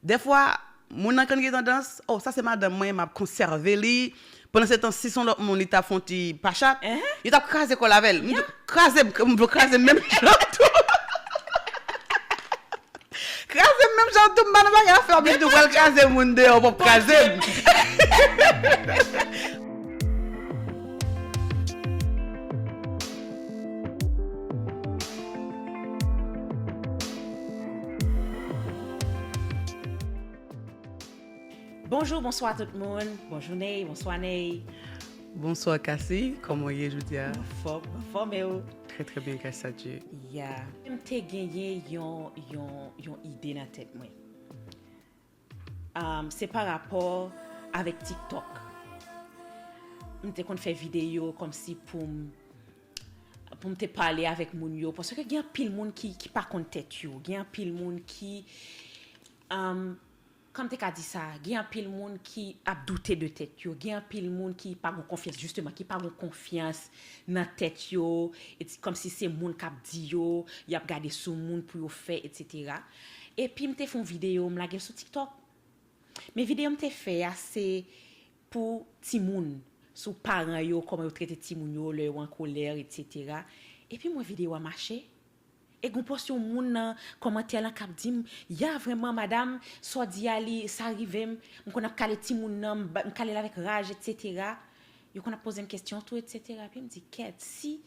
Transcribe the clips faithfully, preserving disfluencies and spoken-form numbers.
Dèfwa, moun nan konn gen tandans, oh, sa se madanm mwen, m ap konsève li. Pandan se tan, si se yon lòt moun, li t ap fè yon ti pachat, yo t ap kraze kò l avè l. M di, kraze m, m vle kraze m menm jan tou. Kraze m menm jan tou, m pa nan bagay a fè, m di, ou pral kraze moun deyò, w p ap kraze m. Bonjou, bonswa tout moun. Bonjou Ney, bonswa Ney. Bonswa Cassie, kòman w ye jodi a? Anfòm, anfòm e ou? Très très bien, grâce à Dieu. Ya. M te genyen yon, yon, yon ide nan tèt mwen. Um, se pa rapò avèk TikTok. M te konn fè videyo kòmsi pou m, pou m te pale avèk moun yo. Paske gen anpil moun ki, ki pa konn tèt yo. Gen anpil moun ki, um, kòm te ka di sa, gen anpil moun ki ap doute de tèt yo. Gen anpil moun ki pa gon konfyans, jisteman, ki pa gon konfyans nan tèt yo. E ti, kòmsi se moun k ap di yo, y ap gade sou moun pou yo fè, etsetera. Epi m te fè yon videyo, m lage l sou TikTok. Men videyo m te fè a, se pou timoun, sou paran yo, kòman yo trete timoun yo, lè yo an kolè, etsetera. Epi m wè videyo a mache. E gon pòs yon moun nan kòmantè lan k ap di m, ya, vrèman, madanm, sa w di a, li, sa rive m, m konn ap kale timoun nan, m ba- m kale l avèk raj, etsetera. Yo konn ap poze m kesyon tou, etsetera. Epi m di, kèt, si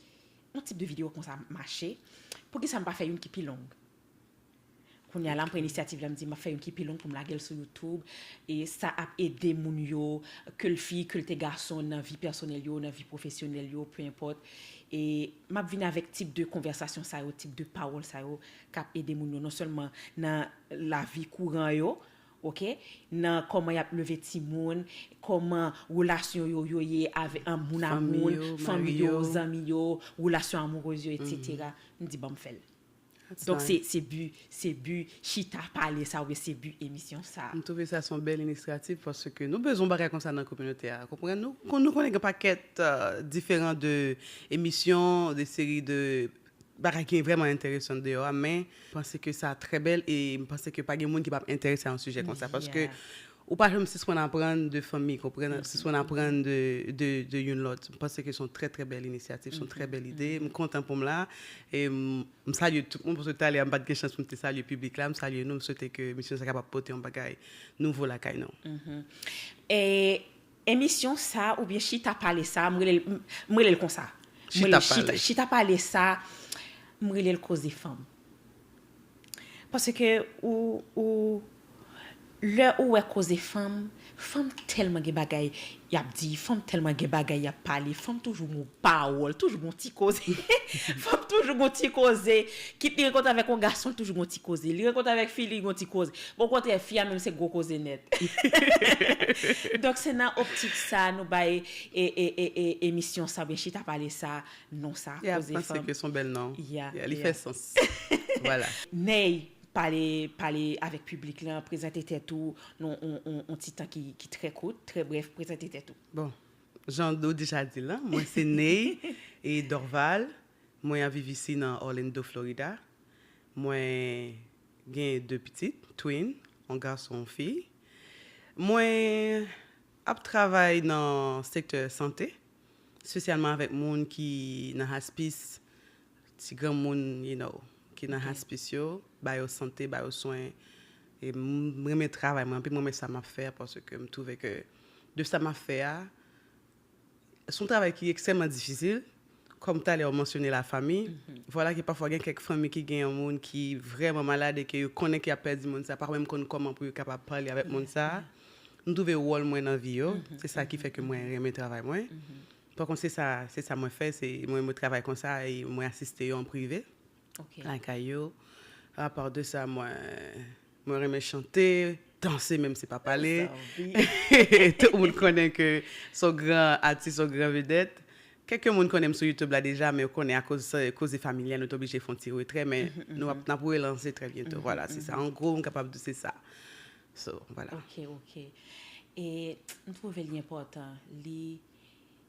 yon tip de videyo konsa mache, poukisa m pa fè youn ki pi long? Kounye a la, m pran inisyativ la, m di, m ap fè youn ki pi long pou m lage l sou YouTube. E sa ap ede moun yo, ke l fi, ke l te gason, nan vi pèsonèl yo, nan vi pwofesyonèl yo, peu importe. E m ap vin avèk tip de konvèsasyon sa yo, tip de pawòl sa yo, k ap ede moun yo, non sèlman nan lavi kouran yo, oke, nan kòman y ap leve timoun, kòman relasyon yo, yo ye avè, an moun a moun, fanmi yo, zanmi yo, relasyon amourèz yo, etsetera. M di, ban m fè l. Donk, se, se bi, se bi chita pale sa, oubyen se bi emisyon sa. M twouve sa se yon bèl inisyativ paske nou bezwen bagay konsa nan kominote a. Konprann? Nou, kon- nou konnen gen pakèt, euh, diferan de emisyon, de seri de bagay ki vrèman enteresan deyò a, men m panse ke sa trè bèl e m panse ke pa gen moun ki p ap enterese a yon sijè konsa paske ou pa janm sispann aprann de fanmi, konprann, sispann aprann de, de, de youn lòt. M panse ke se yon trè, trè bèl inisyativ, se yon trè bèl ide. M kontan pou m la. E m, m salye tout moun, paske talè a m pa t gen chans pou m te salye piblik la. M salye nou, m swete ke emisyon sa kapab pote yon bagay nouvo lakay nou. E emisyon sa, oubyen chita pale sa, m rele l, m, m rele l konsa. M rele l chita, chita pale sa, m rele l koze fanm. Paske ou, ou, lè ou wè koze fanm, fanm tèlman gen bagay y ap di, fanm tèlman gen bagay y ap pale, fanm toujou gon pawòl, toujou gon ti koze. Fanm toujou gon ti koze. Kit li rankontre avèk yon gason, li toujou gon ti koze. Li rankontre avèk fi, li gon ti koze. Bon, okontrè, fi a menm se gwo koze nèt. Donk, se nan optik sa nou bay e, e, e, e, emisyon sa, oubyen chita pale sa, non sa, koze fanm. Ya, m panse ke se yon bèl non. Ya, li fè sans. Vwala. Ney, pale, pale avèk piblik lan, prezante tèt ou, nan yon, yon, yon, yon ti tan ki, ki trè kout, trè brèf, prezante tèt ou. Bon, jan ou deja di l lan, mwen se Ney e Dorval. Mwen ap viv isi nan Orlando, Florida. Mwen gen de pitit, twin, yon gason, yon fi. Mwen ap travay nan sektè sante, espesyalman avèk moun ki nan haspis, ti granmoun, you know, ki nan haspis yo, ba yo sante, ba yo swen. E m renmen travay mwen, anpil m renmen sa m ap fè a, paske m twouve ke de sa m ap fè a, se yon travay ki ekstrèmman difisil. Kòm talè ou mansyone lafanmi, vwala ke pafwa gen kèk fanmi ki gen yon moun ki vrèman malad e ke yo konnen ke y ap pèdi moun sa, pa menm konn kòman pou yo kapab pale avèk moun sa. M twouve wòl mwen nan vi yo, se sa ki fè ke mwen renmen travay mwen. Pakont, se sa, se sa mwen fè, se mwen, mwen travay konsa e mwen asiste yo an prive lakay yo. Apa de sa, mwen, mwen renmen chante, danse, menm si pa pale. Tout moun konnen ke se yon gran atis, se yon gran vedèt. Kèk moun konnen m sou YouTube la deja, men yo konnen akoz, eh, koze familyal, nou te oblije fè yon ti retrè, men nou ap, n ap relanse trè byento. Vwala, se sa. An gwo, m kapab di se sa. So, vwala. Ok, ok. E m twouve li enpòtan. Li,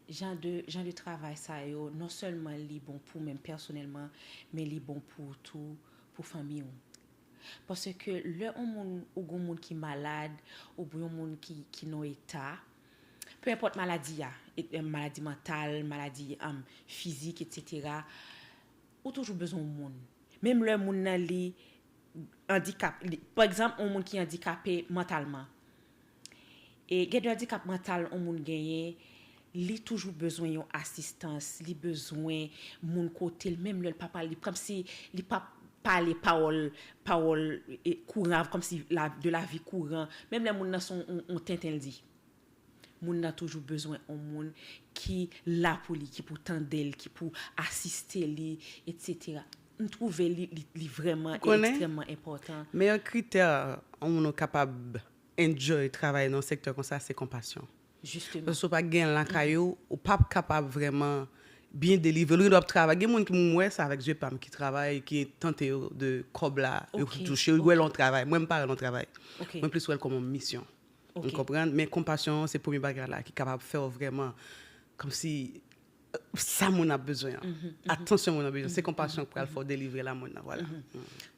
jan de, jan de travay sa yo, non sèlman li bon pou menm pèsonèlman, men li bon pou tou, pou fanmi w. Paske lè yon moun, ou gon moun ki malad, oubyen yon moun ki, ki nan eta, pe enpòt maladi a, e, e, maladi mantal, maladi, um, fizik, etsetera, ou toujou bezwen yon moun. Menm lè moun nan li andikap, li, pa egzanp, yon moun ki andikape mantalman. E gen de andikap mantal yon moun genyen, li toujou bezwen yon asistans, li bezwen moun kote l, menm lè l pa pale, li kòmsi li pa pale pawòl, pawòl, e, kouran, kòmsi la, de la vi kouran, menm lè moun nan se yon, yon, yon tenten l di. Moun nan toujou bezwen yon moun ki la pou li, ki pou tande l, ki pou asiste li, etsetera. M twouve li, li, li vrèman e ekstrèmman enpòtan. Meyè kritè yon moun kapab enjoy travay nan sektè konsa, se konpasyon. Jisteman. Paske si w pa gen l lakay ou, ou p ap kapab vrèman byen delivre. Ou gen dwa ap travay. Gen moun ki, m wè sa avèk zye pa m, ki travay, ki tante yo de kòb la, yo touche, yo wè l yon travay. Mwen, m pa wè l yon travay. Mwen plis wè l kòm yon misyon. Ou konprann? Men konpasyon an, se premye bagay la ki kapab fè w vrèman, kòmsi, sa moun ap bezwen an. Atansyon moun ap bezwen. Se konpasyon ki pral fè w delivre la moun nan. Vwala.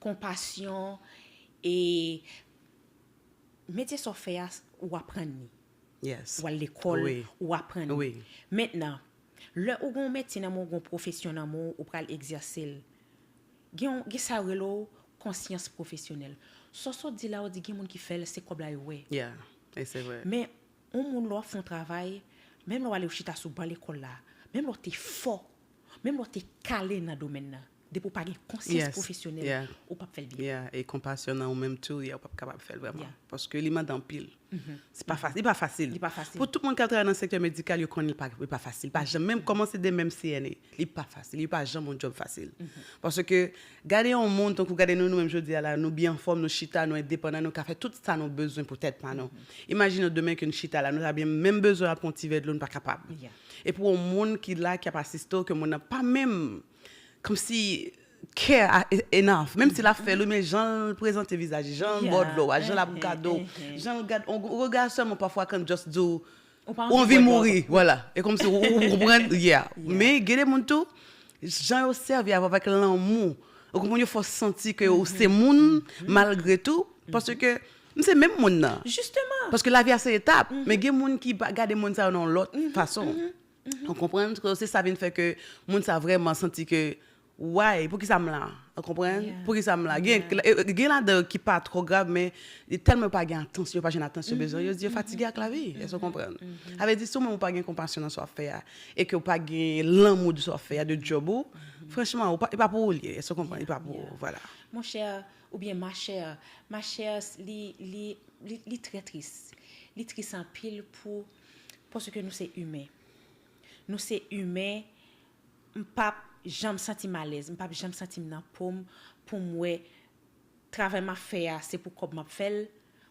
Konpasyon e metye sa w fè a, ou aprann li. Yes. Ou al lekòl, Wi. Ou aprann. Wi. Mentnan, lè ou gen yon metye nan men w, ou gen yon pwofesyon nan men w, ou pral egzèse l. Gen, gen sa yo rele w konsyans pwofesyonèl. Sa w sot di la, ou di gen moun ki fè l, se kòb la yo wè. Yeah. E se vre. Men, yon moun lè w ap fè yon travay, menm lè w ale w chita sou ban lekòl la, menm lè w te fò, menm lè w te kale nan domèn nan, depi w pa gen konsyans Yes. pwofesyonèl, Yeah. ou p ap fè l byen. Yeah. E konpasyon nan ou menm tou, yeah, ou p ap kapab fè l vrèman. Yeah. Paske li mande anpil. Se pa fasil. Li pa fasil. Li pa fasil. Pou tout moun k ap travay nan sektè medikal, yo konnen li pa, li pa fasil. Li pa janm, menm kòmanse de menm C N A, li pa fasil. Li pa janm yon job fasil. Paske gade yon moun, tankou gade nou, nou menm jodi a la, nou byen anfòm, nou chita, nou endepandan, nou ka fè tout sa nou bezwen pou tèt pa nou. Imajine w demen ke n chita la, nou ta byen menm bezwen ap pran yon ti vè dlo, nou pa kapab. Yeah. E pou yon moun ki la, ki ap asiste w, ke moun nan pa menm, kòmsi, care a- enough. Menm si l ap fè l, men jan l prezante vizaj li, jan l ba w dlo a, jan l ap gade w, jan l gade, yon rega sèlman pafwa can just di w, Ou pa ou anvi anvi mouri, vwala. E kòmsi ou, ou, ou konprann, yeah. Men gen de moun tou, jan yo sèvi avè w avèk lanmou, ou konprann, yo fè w santi ke ou se moun, malgre tou, paske m se menm moun nan. Jisteman. Paske lavi a se etap, men gen moun ki pa gade moun sa yo nan yon lòt fason. Ou konprann? Se sa vin fè ke moun sa vrèman santi ke, why? Poukisa m la? Ou konprann? Yeah. Poukisa m la? Gen, gen ladan ki pa twò grav, men tèlman yo pa gen atansyon, yo pa jwenn atansyon bezwen, yo di yo fatige ak lavi. Èske w konprann? Sa vle di, si w menm ou pa gen konpasyon nan sa w ap fè a, e ke w pa gen lanmou de sa w ap fè a, de job ou, franchman, ou pa, e pa pou ou li ye. Èske w konprann? E pa pou ou, vwala. Monchè, oubyen machè, machè, li, li, li, li trè tris. Li tris anpil pou, paske nou se imen. Nou se imen, m p ap janm santi m alèz, m p ap janm santi m nan po m, pou m wè travay m ap fè a, se pou kòb m ap fè l,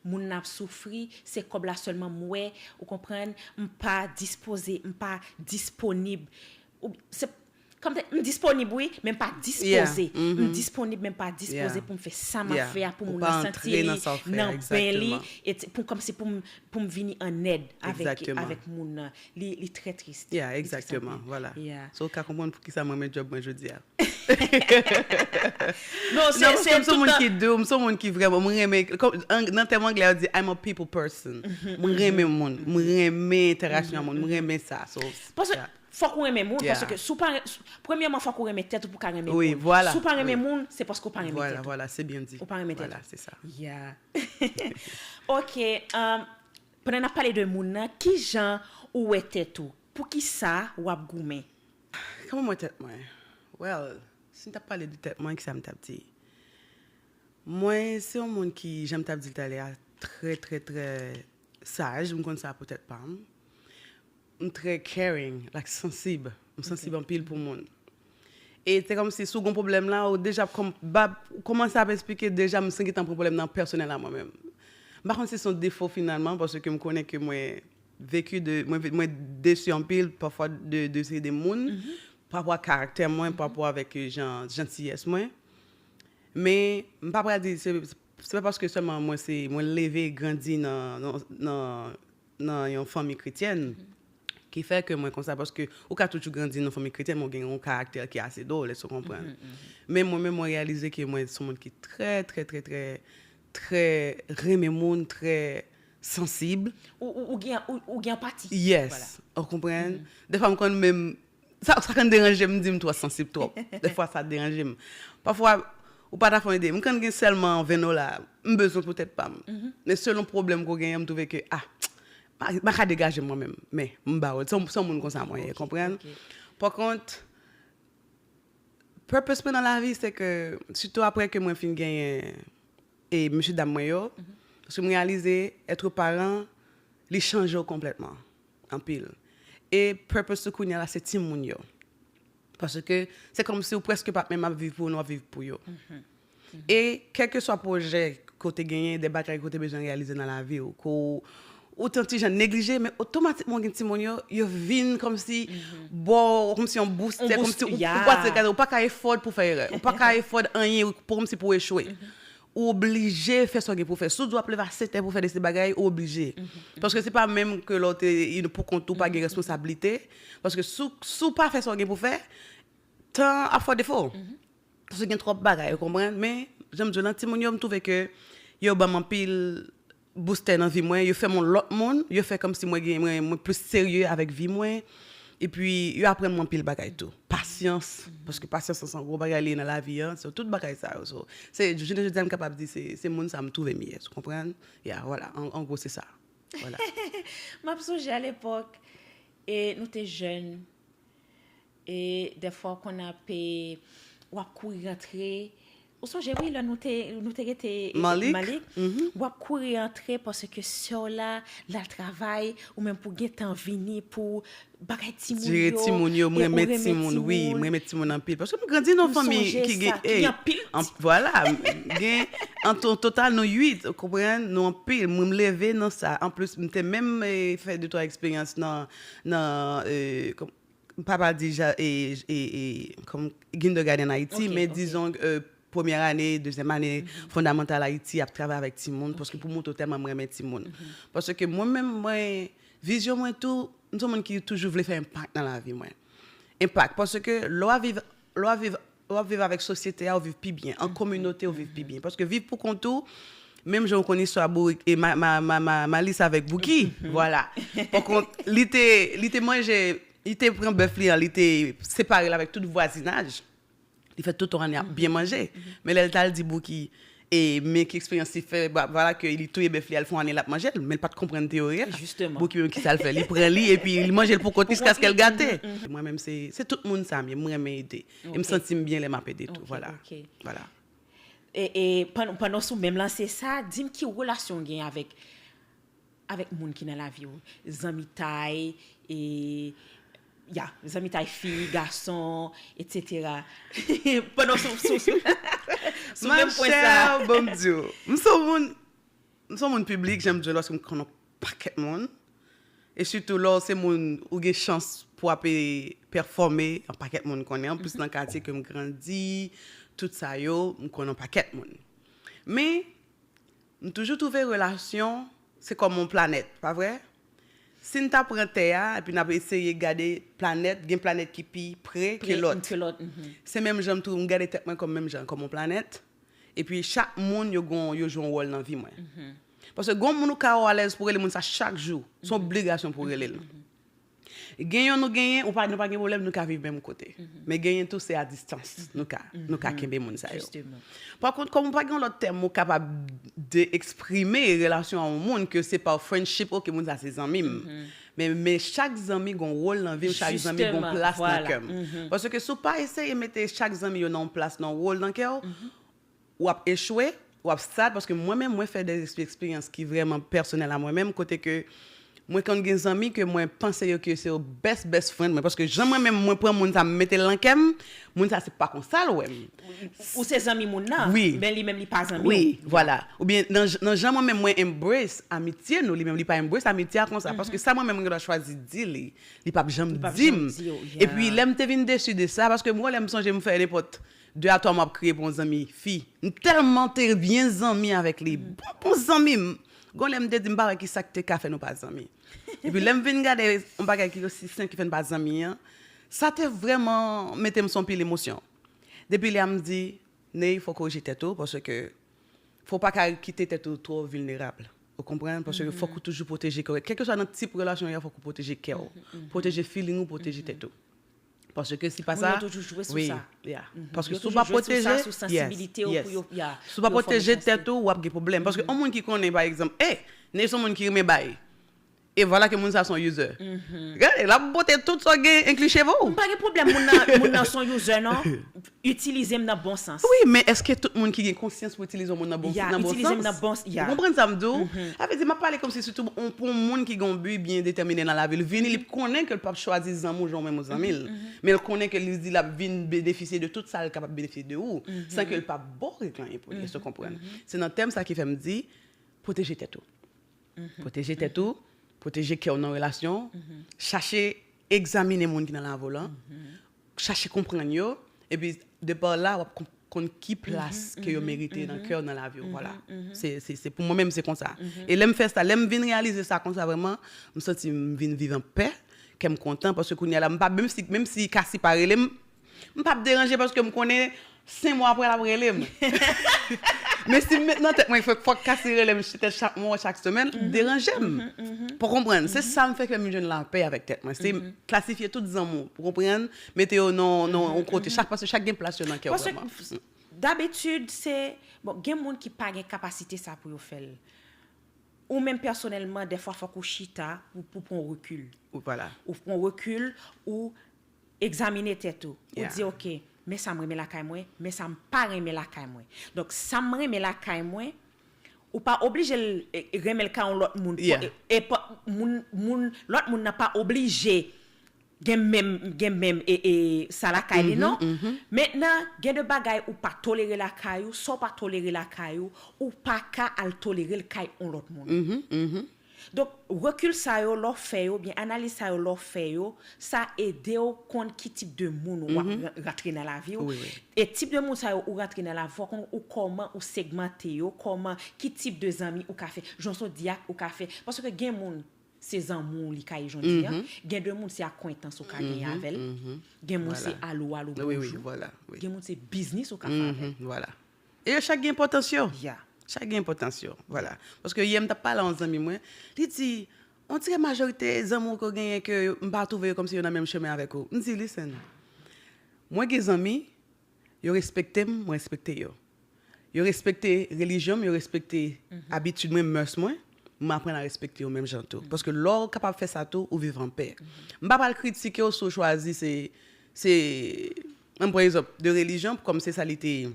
moun nan ap soufri, se kòb la sèlman m wè, ou konprann, m pa dispoze, m pa disponib. Ou, se, kòm te, m disponib, wi, men m pa dispoze. M disponib, men m pa dispoze pou m fè sa m ap fè a, pou moun nan santi li nan ben li, e pou, kòmsi pou m, pou m vini an èd avèk, avèk moun nan. Li, li trè tris. Yeah, egzakteman, vwala. So, ou ka konprann poukisa mwen renmen job mwen jodi a. Non, se, se m se yon moun ki dou, m se yon moun ki vrèman, mwen renmen, nan tèm anglè yo di, I'm a people person. Mwen renmen moun, mwen renmen entèraksyon ak moun, mwen renmen sa. So, paske fòk ou renmen moun, paske si w pa, premyèman, fòk ou renmen tèt ou pou w ka renmen moun. Si w pa renmen moun, se paske w pa renmen tèt ou. Vwala, se byen di. Ou pa renmen tèt ou. Vwala, se sa. Yeah. Ok, um, pandan n ap pale de moun nan, kijan ou wè tèt ou? Poukisa w ap goumen? Kòman m wè tèt mwen? Well, si m t ap pale de tèt mwen, kisa m t ap di? Mwen, se yon moun ki, jan m t ap di l talè a, trè, trè, trè saj. M konn sa pou tèt pa m. M trè caring, like, sansib. M sansib anpil pou moun. E se kòmsi si w gon pwoblèm la, ou deja kòm, ba, kòmanse ap eksplike, deja m gentan pran pwoblèm nan pèsonèl a mwen menm. M pa konn si se yon defo finalman, paske m konnen ke mwen veki de, mwen, mwen desi anpil pafwa de, de seri de moun, pa rapò a karaktè mwen, pa rapò avèk jan, jantiyès mwen. Men, m pa pral di, se, se pa paske sèlman mwen se, mwen leve, grandi nan, nan, nan, nan yon fanmi kretyèn. Ki fè ke mwen konsa, paske ou ka toujou grandi nan fanmi kretyen, men ou gen yon karaktè ki ase dwòl, èske w konprann? Men mwen menm, mwen reyalize ke mwen se yon moun ki trè, trè, trè, trè, trè renmen moun, trè sansib. Ou, ou, ou gen, ou, ou gen anpati. Yes. Ou konprann? Defwa, m konn menm, sa, sa konn deranje m, m di m twò sansib twòp. Defwa, sa deranje m. Pafwa, ou pa ta fè yon ide. M konn gen sèlman ven dola, m bezwen pou tèt pa m. Men selon pwoblèm ke w genyen, m twouve ke, ah, m pa ka degaje m mwen menm. Men, m ba w, se yon, se yon moun konsa mwen ye, konprann? Pa kont, purpose mwen nan lavi, se ke, sitou apre ke mwen fin genyen e mesye dam mwen yo, paske m reyalize, être parent, li chanje w konplètman, anpil. E purpose ou kounye a la, se timoun yo. Paske se kòmsi ou prèske pa t menm ap viv pou nou, ap viv pou yo. E kèlkeswa pwojè ke w te genyen, de bagay ke w te bezwen reyalize nan lavi w, ke w, ou te yon ti jan neglije, men otomatikman w gen timoun yo, yo vin kòmsi ba w, kòmsi yon boustè, kòmsi ou, ou pa t regade, ou pa ka effort pou fè erè, ou pa ka effort anyen, kòmsi pou w echwe. Ou oblije fè sa w gen pou w fè. Si w di w ap leve a sèt è pou w fè de se bagay, ou oblije. Paske se pa menm ke lè w te, you know, pou kont ou, pa gen responsablite. Paske si w, si w pa fè sa w gen pou w fè, tan ap fè w defo. Paske gen twòp bagay, ou konprann? Men, jan m di w lan, timoun yo, m twouve ke yo ban m anpil boustè nan vi mwen, yo fè m yon lòt moun, yo fè kòmsi mwen gen, mwen, mwen plis serye avèk vi mwen. Epi, yo aprann mwen anpil bagay tou. Pasyans, paske pasyans lan se yon gwo bagay li ye nan lavi an. So, tout bagay sa yo. So, se, jounen jodi a, m kapab di se, se moun sa m twouve m ye, ou konprann? Ya, vwala, an, an gwo, se sa. Vwala. M ap sonje alepòk, e nou te jèn, e dèfwa w konn ap, e, w ap kouri rantre. Ou sonje, wi, lè nou te, nou te rete, e, Malik? Malik? W ap kouri rantre paske sè w la, l al travay, ou menm pou gentan vini, pou bagay timoun yo. Jere timoun yo, m renmen timoun, wi, m renmen timoun anpil. Paske m grandi nan yon fanmi ki gen, ki gen anpil, vwala, gen, an to-, total, nou uit, ou konprann, nou anpil. Mwen, m leve nan sa. Anplis, m te menm, e, fè de twa eksperyans nan, nan, e, kòm, m pa pral di ja, e, e, e, kòm kindergarten Ayiti, men dizon, e, premyè ane, dezyèm ane fondamantal Ayiti, ap travay avèk timoun, paske pou montre w tèlman m renmen timoun. Paske mwen menm, mwen, vizyon mwen tou, m se yon moun ki toujou vle fè enpak nan lavi mwen. Enpak, paske lè w ap viv, lè w ap viv, lè w ap viv avèk sosyete a, ou viv pi byen. An kominote, ou viv pi byen. Paske viv pou kont ou, menm jan w konn istwa Bourik, e ma, ma, ma, ma, Malis avèk Bouki, vwala. Pòkont, li te, li te manje, li te pran bèf li an, li te separe l avèk tout vwazinaj. Li fè tout yon ane ap byen manje. Men lè l t al di Bouki, e, men ki eksperyans li fè, ba, vwala ke li touye bèf li a, l fè yon ane l ap manje l, men l pa t konprann teyori a. Bouki menm, kisa l fè? Li pran li, epi li manje l pou kont li jiskaske l gate. Mwen menm, se, se tout moun sa m ye, m renmen ede. E m santi m byen lè m ap ede tou, vwala. Vwala. E, e pandan, pandan w sou menm lanse sa, di m ki relasyon w gen avèk, avèk moun ki nan lavi w, zanmitay, e, ya, zanmitay fi, gason, etsetera. Pandan w sou, sou, sou, sou menm pwen sa. Machè, bon, m di w, m se yon moun, m se yon moun piblik, jan m di w, lòske m konn yon pakèt moun. E sitou lè w se moun, ou gen chans pou w ap pèfòme, yon pakèt moun konnen. Anplis, nan katye ke m grandi, tout sa yo, m konn yon pakèt moun. Men, m toujou twouve relasyon, se kòm yon planèt, pa vre? Si n ta pran tè a, epi n ap eseye gade planèt, gen planèt ki pi pre ke lòt. Se menm jan m tou, m gade tèt mwen kòm menm jan, kòm yon planèt. Epi chak moun yo gon, yo jwe yon wòl nan vi mwen. Paske gon moun ou ka wè w alèz pou rele moun sa chak jou. Se yon obligasyon pou w rele l. Gen youn nou genyen, ou pa, nou pa gen pwoblèm, nou ka viv menm kote. Men genyen tou, se a distans. Nou ka, nou ka kenbe moun sa yo. Pa kont, kòm ou pa gen yon lòt tèm ou kapab de eksprime relasyon a yon moun ke se pa friendship, oke, moun sa se zanmi m. Men, men chak zanmi gon wòl nan vi m, chak zanmi gon plas nan kè m. Paske si w pa eseye mete chak zanmi yo nan yon plas, nan yon wòl nan kè w, w ap echwe, w ap sad, paske mwen menm, mwen fè de eksperyans ki vrèman pèsonèl a mwen menm, kote ke mwen konn gen zanmi ke mwen panse yo ke se yo best, best friend mwen, paske jan mwen menm, mwen pran moun sa, m mete l nan kè m, moun sa se pa konsa l wè m. Ou se zanmi moun nan, men li menm li pa zanmi w. Wi, vwala. Oubyen nan, nan jan mwen menm, mwen embrace amitye nou, li menm li pa embrace amitye a konsa, paske sa mwen menm mwen gen dwa chwazi di li, li p ap janm di m. Epi lè m te vin desi de sa, paske mwen lè m sonje m fè nenpòt de a twa mwa ap kriye pou yon zanmi fi. M tèlman te byen zanmi avèk li. Bon, bon zanmi m. Gon lè m te di m pa wè ki sa k te ka fè nou pa zanmi. Epi lè m vin gade yon bagay ki osi senp ki fè n pa zanmi an, sa te vrèman mete m sou yon pil emosyon. Depi lè a m di, Ney, fò w korije tèt ou, paske fò w pa ka kite tèt ou twò vilnerab. Ou konprann? Paske fòk ou toujou pwoteje kè w. Kèlkeswa nan tip relasyon w ye a, fòk ou pwoteje kè w. Pwoteje feeling ou, pwoteje tèt ou. Paske si pa sa, wi, yeah. Paske si w pa pwoteje, yes, yes. Si w pa pwoteje tèt ou, w ap gen pwoblèm. Paske yon moun ki konnen, pa egzanp, eh, Ney se yon moun ki renmen bay. E vwala ke moun sa se yon user. Gade, l ap pote tout sa w gen, enkli cheve w. M pa gen pwoblèm moun nan, moun nan se yon user, non. Itilize m nan bon sans. Wi, men èske tout moun ki gen konsyans pou itilize yon moun nan bon, nan bon sans? Ou konprann sa m di w? Sa vle di, m ap pale kòmsi sitou pou yon moun ki gen yon bi byen detèmine nan lavi l. Vini, li konnen ke l p ap chwazi zanmi w jan w menm ou zanmi l. Men l konnen ke li di l ap vin benefisye de tout sa l kapab benefisye de ou, san ke l p ap ba w règ anyen pou li. Èske w konprann? Se nan tèm sa ki fè m di, pwoteje tèt ou. Pwoteje tèt ou, pwoteje kè w nan relasyon w, chache egzamine moun ki nan lavi w lan, chache konprann yo, epi de pa la, w ap kon-, konn ki plas ke yo merite nan kè w, nan lavi w, vwala. Se, se, se pou mwen menm, se konsa. E lè m fè sa, lè m vin reyalize sa konsa vrèman, m santi m vin viv an pè, kè m kontan, paske kounye a la, m pa, menm si, menm si Kasi pa rele m, m p ap deranje paske m konnen senk mwa apre l ap rele m. Men si m met nan tèt mwen, fòk, fòk Kasi rele m petèt chak mwa, chak semèn, deranje m. Pou konprann, se sa m fè ke m jwenn lapè avèk tèt mwen. Se klasifye tout zanmi w, pou konprann, mete yo nan, nan yon kote, chak, paske chak gen plas yo nan kè w vrèman. Dabitid, se, bon, gen moun ki pa gen kapasite sa pou yo fè l. Ou menm pèsonèlman, dèfwa fòk ou chita pou, pou pran rekil. Ou pran rekil, ou egzamine tèt ou. Ou di, "Ok, men sa m renmen lakay mwen, men sa m pa renmen lakay mwen." Donk, sa m renmen lakay mwen, ou pa oblije l, e, e, renmen l kay yon lòt moun. E, e pa, moun, moun, lòt moun nan pa oblije gen menm, gen menm, e, e, sa lakay li, non? Mentnan, gen de bagay ou pa tolere lakay ou, sa w pa tolere lakay ou, ou pa ka al tolere l kay yon lòt moun. Donk, rekil sa yo, lè w fè yo, oubyen analiz sa yo, lè w fè yo, sa ede w konn ki tip de moun w ap ra-, rantre nan lavi w. E tip de moun sa yo ou rantre nan lavi w, fò w konn ou kòman ou segmante yo, kòman, ki tip de zanmi ou ka fè, jan w di a ou ka fè. Paske gen moun, se zanmi w li ka ye jan w di a. Gen de moun, se akwentans ou ka genyen avè l. Gen moun, se alo, alo, bonjou. Gen moun, se biznis ou ka fè avè l. E yo chak gen enpòtans yo. Chak gen enpòtans yo. Vwala. Paske yè, m t ap pale a yon zanmi mwen, li di, "On dirait majorite zanmi w ke w genyen ke m pa twouve yo kòmsi yo nan menm chemen avèk ou." M di, "Listen, mwen gen zanmi, yo respekte m, mwen respekte yo. Yo respekte relijyon m, yo respekte abitid mwen, mœurs mwen, mwen aprann a respekte yo menm jan tou." Paske lè w kapab fè sa tou, ou viv an pè. M pa pral kritike w si w chwazi se, se, ann pran egzanp, de relijyon, kòm se sa li te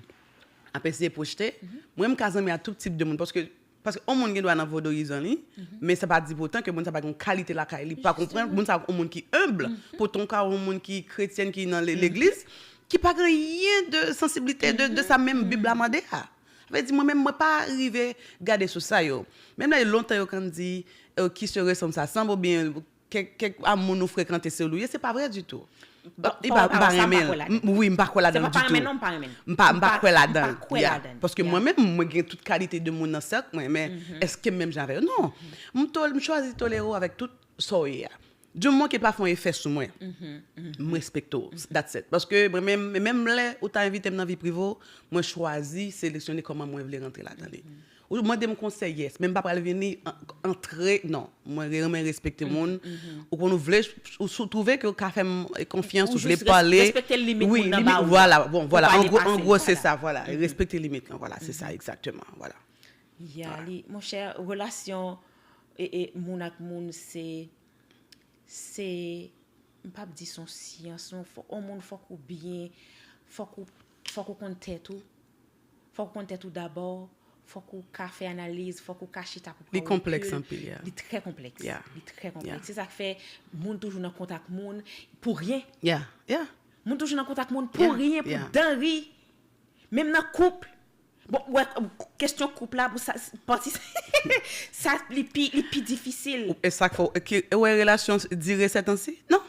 ap eseye pwojte. Mwen, m ka zanmi a tout tip de moun, paske, paske yon moun gen dwa nan vodouyizan li, men sa pa di poutan ke moun sa pa gen yon kalite lakay li, pa konprann, moun sa yon moun ki enb, poutan w ka yon moun ki kretyèn, ki nan le-, legliz, ki pa gen anyen de sansiblite de, de sa menm Bib la mande a. Sa vle di, mwen menm, mwen pa rive gade sou sa yo. Menm lè lontan yo konn di, euh, qui se ressemble s'assemble, oubyen kèk, kèk a moun ou frekante se ou l ou ye, se pa vrè ditou. Li pa, m pa renmen l. Wi, m pa kwè ladan l ditou. M pa, m pa kwè ladan l. Paske mwen menm, mwen gen tout kalite de moun nan sèk mwen, men èske m menm jan avè yo? Non. M tol-, m chwazi tolere w avèk tout sa w ye a. Du moment ke l pa fè yon efè sou mwen, m respekte w. That's it. Paske mwen menm, menm lè ou ta envite m nan vi prive w, mwen chwazi seleksyone kòman mwen vle rantre ladan li. Ou mande m konsèy, yes, men m pa pral vini an-, antre, non. Mwen renmen respekte moun. Ou konn ou vle, ou sou twouve ke w ka fè m konfyans, ou vle pale. Respekte limit moun nan ba ou. Vwala, bon, vwala. An gwo, an gwo, se sa, vwala. Respekte limit lan, vwala, se sa, egzakteman, vwala. Ya, li, monchè, relasyon, e, e, moun ak moun, se, se, m p ap di se yon syans, non, fò, yon moun fòk ou byen, fòk ou, fòk ou konn tèt ou, fòk ou konn tèt ou dabò, fòk ou ka fè analiz, fòk ou ka chita pou pran rekil. Li konplèks anpil, ya. Li trè konplèks. Li trè konplèks. Se sa k fè moun toujou nan kontak moun pou ryen. Moun toujou nan kontak moun pou ryen, pou danri. Menm nan koup. Bon, wè, kesyon koup la, pou sa, pati sa, li pi, li pi difisil. E sa k fè w, e wè relasyon dire sètansi? Non.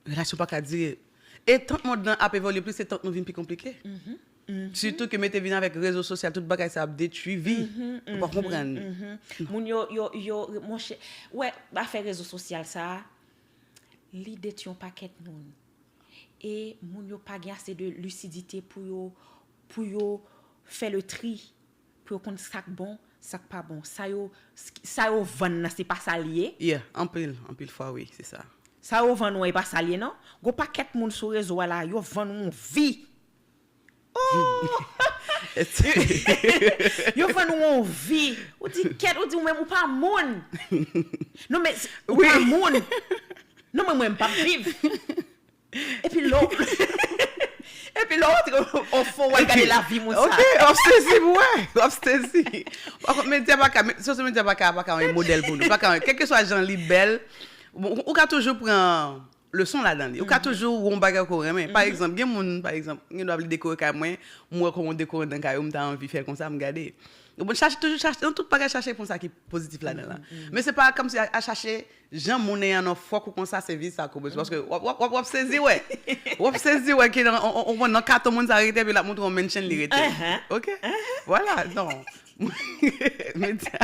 Relasyon pa ka dire. E tan mond lan ap evolye plis, se tan nou vin pi konplike. Sitou ke mete vin avèk rezo sosyal, tout bagay sa ap detwi vi. Ou pa konprann. Moun yo, yo, yo, monchè, wè, afè rezo sosyal sa a, li detwi yon pakèt moun. E moun yo pa gen ase de lisidite pou yo, pou yo fè le tri, pou yo konn sa k bon, sa k pa bon. Sa yo, sa yo vann nan, se pa sa l ye. Yeah, anpil, anpil fwa, wi, se sa. Sa yo vann ou an, e pa sa l ye, non. Gon pakèt moun sou rezo a la, yo vann ou yon vi. Oh! Yo vann ou yon vi. Ou di, kèt, ou di, ou menm, ou pa moun. Non, men, ou pa moun. Non, men mwen, m p ap viv. Epi lè w epi lè w antre o fon, w al gade lavi moun sa. Ok, w ap sezi pou wè. W ap sezi. Pa kont medya pa ka, sosyo medya pa ka, pa ka yon modèl pou nou. Pa ka, kèlkeswa jan li bèl, bon, ou ka toujou pran leson ladan li. Ou ka toujou wè yon bagay ke w renmen. Pa egzanp, gen moun, pa egzanp, gen dwa ap dekore kay mwen, m wè kòman w dekore nan kay ou, m ta anvi fè konsa, m gade. Ou bon, chache, toujou chache, nan tout bagay, chache pran sa ki pozitif ladan la. Men se pa kòmsi a, a chache jan moun nan an, non, fòk ou konsa, se vi sa koupe. Paske w ap, w ap, w ap, w ap sezi wè. W ap sezi wè ke nan, on, on, on, nan katon moun sa rete, epi l ap montre yon mansion li rete. Ok? Vwala, non. Medya.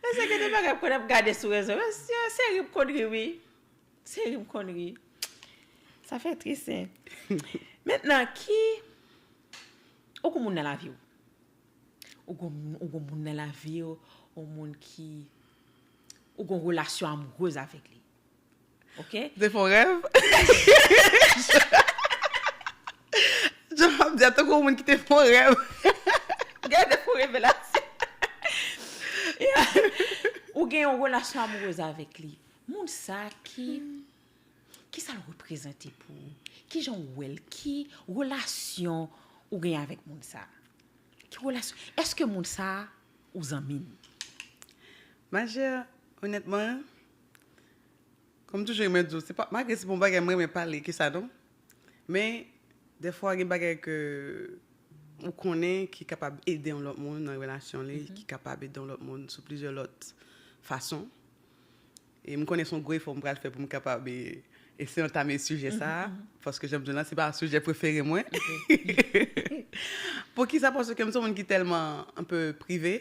Mesye, gen de bagay m konn ap gade sou rezo. Mesye, se ri m konn ri, wi. Se ri m konn ri. Sa fè tris, hein. Mentnan, ki, ou gon moun nan lavi w. Ou gon, ou gon moun nan lavi w, yon moun ki, ou gon relasyon amourez avèk li. Ok? Te fè yon rèv. Jan m ap di a, tankou yon moun ki te fè yon rèv. Gade fo revelasyon. Yeah. Ou gen yon relasyon amourez avèk li. Moun sa ki, ki sa l reprezante pou ou? Ki jan w wè l? Ki relasyon ou gen avèk moun sa? Ki relasyon? Èske moun sa ou zanmi l? Majè, onètman, kòm toujou, mwen di w, se pa, malgre se pa yon bagay mwen renmen pale ke sa, non. Men, dèfwa, gen bagay ke ou konnen ki kapab ede yon lòt moun nan relasyon li, ki kapab ede yon lòt moun sou plizyè lòt fason. E m konnen se yon gwo efò m pral fè pou m kapab, e, eseye antame sijè sa a, paske jan m di w la, se pa sijè prefere mwen. Poukisa? Paske m se yon moun ki tèlman un peu prive.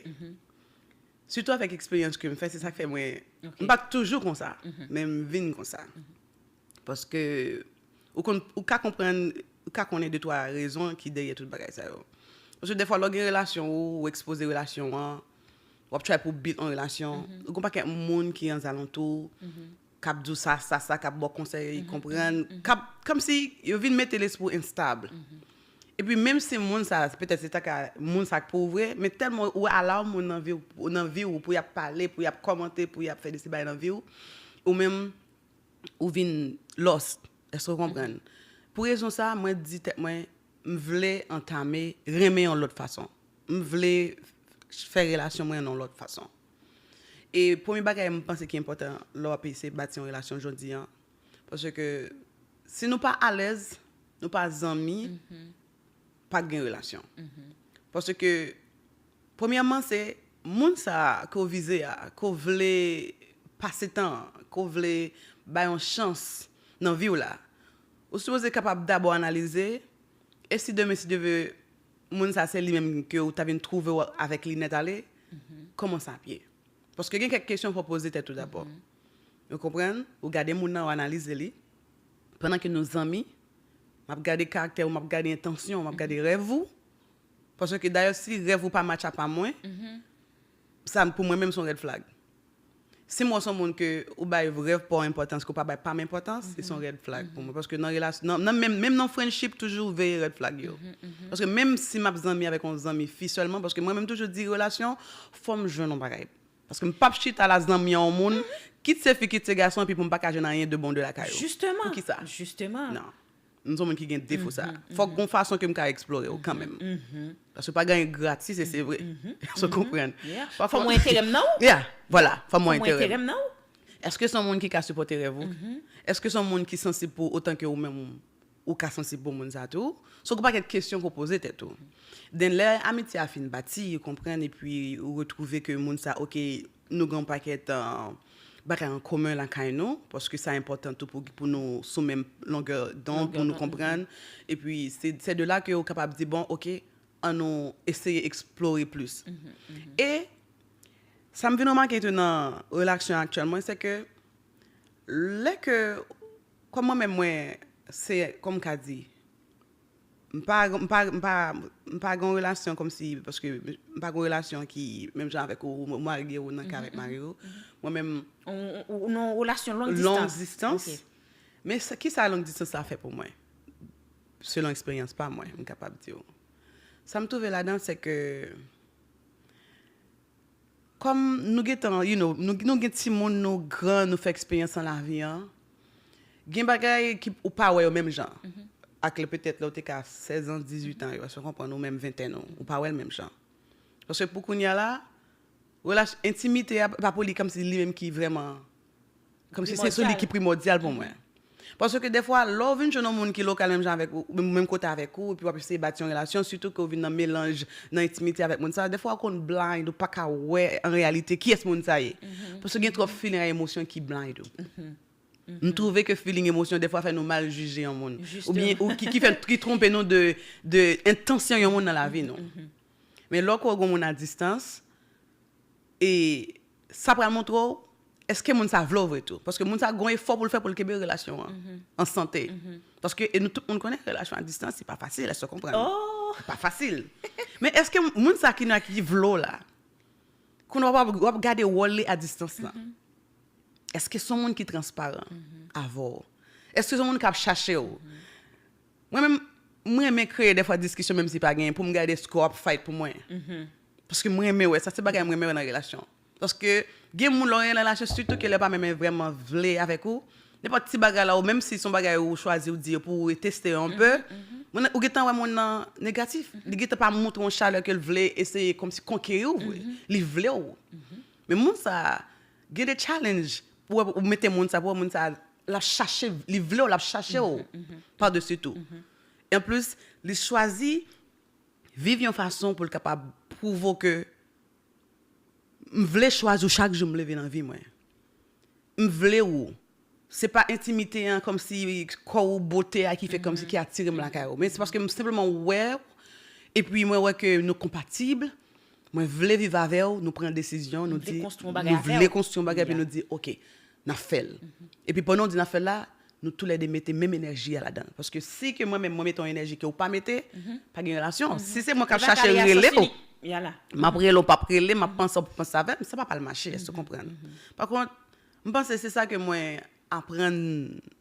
Sitou avèk eksperyans ke m fè, se sa k fè mwen, m pa t toujou konsa, men m vin konsa. Paske ou konn, ou ka konprann, ou ka konnen de twa rezon ki dèyè tout bagay sa yo. Paske dèfwa, lè w gen relasyon ou, ou ekspoze relasyon an, w ap try pou build yon relasyon, ou gon pakèt moun ki anzalantou w, k ap di w sa, sa, sa, k ap ba w konsèy, konprann, k ap, kòmsi yo vin mete lespri w enstab. Epi menm si moun sa, petèt se ta ka moun sa k pou ou vre, men tèlman ou allow moun nan vi w, nan vi w pou y ap pale, pou y ap kòmante, pou y ap fè de se bagay nan vi w, ou menm, ou vin lost. Èske w konprann? Pou rezon sa, mwen di tèt mwen, m vle antame, renmen yon lòt fason. M vle fè relasyon mwen nan yon lòt fason. E premye bagay m panse ki enpòtan lè w ap eseye bati yon relasyon jodi a, paske si nou pa alèz, nou pa zanmi, pa gen relasyon. Paske, premyèman, se moun sa a ke w vize a, ke w vle pase tan an, ke w vle bay yon chans nan vi w la, ou sipoze kapab dabò analize, e si demen, si Dye vle, moun sa a se li menm ke w ta vin twouve w avèk li nèt ale, kòman sa ap ye? Paske gen kèk kesyon fò w poze tèt ou dabò. Ou konprann? Ou gade moun nan, w analize li. Pandan ke nou zanmi, m ap gade karaktè ou, m ap gade entansyon ou, m ap gade rèv ou. Paske dayè, si rèv ou pa match ak pa mwen, sa pou mwen menm se yon red flag. Si m wè se yon moun ke ou bay rèv pa w enpòtans, ke w pa bay pa m enpòtans, se yon red flag pou mwen. Paske nan relasyon, nan, nan menm, menm nan friendship, toujou veye red flag yo. Paske menm si m ap zanmi avèk yon zanmi fi sèlman, paske mwen menm toujou di relasyon, fò m jwenn yon bagay. Paske m p ap chita la zanmi a yon moun, kit se fi, kit se gason, epi pou m pa ka jwenn anyen de bon de lakay ou. Jisteman. Poukisa? Jisteman. Non. M se yon moun ki gen defo sa. Fòk gon fason ke m ka eksplore w kanmenm. Paske pa gen anyen gratis, e se vre. Èske w konprann? Fò m wè enterè m nan ou. Yeah, vwala, fò m wè enterè m nan ou. Èske se yon moun ki ka sipòte rèv ou? Èske se yon moun ki sansib pou ou otan ke ou menm ou ka sansib pou moun sa tou? Se yon pakèt kesyon ke w poze tèt ou. Den lè amitye a fin bati, ou konprann, epi ou retwouve ke moun sa, oke, nou gen yon pakèt, euh, bagay an komen lakay nou, paske sa enpòtan tou pou, pou nou sou menm longè dond, pou nou konprann. Epi, se, se de la ke ou kapab di, bon, oke, ann nou eseye eksplore plis. E sa m vin remake tou nan relasyon aktyèl mwen, se ke lè ke, kòm mwen menm, mwen, se, kòm m ka di, m pa, m pa, m pa, m pa gen yon relasyon kòmsi, paske m pa gen yon relasyon ki menm jan avèk ou, ou marye ou nan ka avèk mari ou. Mwen menm, Ou, ou, ou nan yon relasyon long distans. Long distans. Men sa, ki sa long distans la fè pou mwen? Selon eksperyans pa mwen, m kapab di w. Sa m twouve ladan, se ke kòm nou gentan, you know, nou, nou gen timoun, nou gran, nou fè eksperyans nan lavi an, gen bagay ki ou pa wè yo menm jan. Ak lè petèt lè w te ka sèz an, dizuit an, yo, èske w konprann, ou menm ventèn ou, ou pa wè l menm jan. Paske pou kounye a la, relasyon, entimite a, pa pou li kòmsi li menm ki vrèman, kòmsi se sou li ki primòdyal pou mwen. Paske dèfwa, lè w vin jwenn yon moun ki lokal menm jan avèk ou, menm, menm kote avèk ou, epi w ap eseye bati yon relasyon, sitou ke w vin nan melanj, nan entimite avèk moun sa, dèfwa w konn blind, ou pa ka wè an reyalite kiyès moun sa ye. Paske gen twòp feeling ak emosyon ki blind ou. M twouve ke feeling, emosyon, dèfwa fè nou mal jije yon moun. Oubyen ou ki, ki fè, ki twonpe nou de, de entansyon yon moun nan lavi nou. Men lè w gen yon moun a distans, e sa pral montre w èske moun sa vle w vre tou. Paske moun sa gen yon efò pou l fè pou l kenbe relasyon an an sante. Paske, e nou tout moun konnen, relasyon a distans, se pa fasil, èske w konprann? Se pa fasil. Men èske moun sa ki nan, ki vle w la, kounye a w ap, w ap gade wòl li a distans lan. Èske se yon moun ki transparan avè w? Èske se yon moun k ap chache w? Mwen menm, mwen renmen kreye dèfwa diskisyon, menm si pa genyen, pou m gade èske w ap fight pou mwen. Paske mwen renmen wè sa, se bagay mwen renmen wè nan relasyon. Paske gen moun lè w gen relasyon, sitou ke lè pa menm vrèman vle avèk ou, nenpòt ti bagay la, ou menm si se yon bagay ou chwazi ou di yo pou ou teste yo yon pe, ou gentan wè moun nan negatif. Li gentan pa montre yon chalè ke l vle eseye kòmsi konkeri w vre. Li vle w. Men moun sa, gen de challenge pou wè, ou mete moun sa, pou wè moun sa, l ap chache, li vle w, l ap chache w padesi tou. E anplis, li chwazi viv yon fason pou l kapab pwouve w ke m vle chwazi w chak jou m leve nan vi mwen. M vle w. Se pa entimite an, kòmsi kò w, bote a ki fè kòmsi ki atire m lakay ou. Men se paske m senpleman wè w, epi mwen wè ke nou konpatib, mwen vle viv avè w, nou pran desizyon, nou di, nou vle konstwi yon bagay, epi nou di, oke, n ap fè l. Epi pandan w di n ap fè l la, nou toulède mete menm enèji a ladan. Paske si ke mwen menm, mwen mete yon enèji ke w pa mete, pa gen relasyon. Si se mwen k ap chache rele w, m ap rele w, w p ap rele, m ap panse w p ap panse avè m, sa p ap al mache, èske w konprann? Pa kont, m panse se sa ke mwen aprann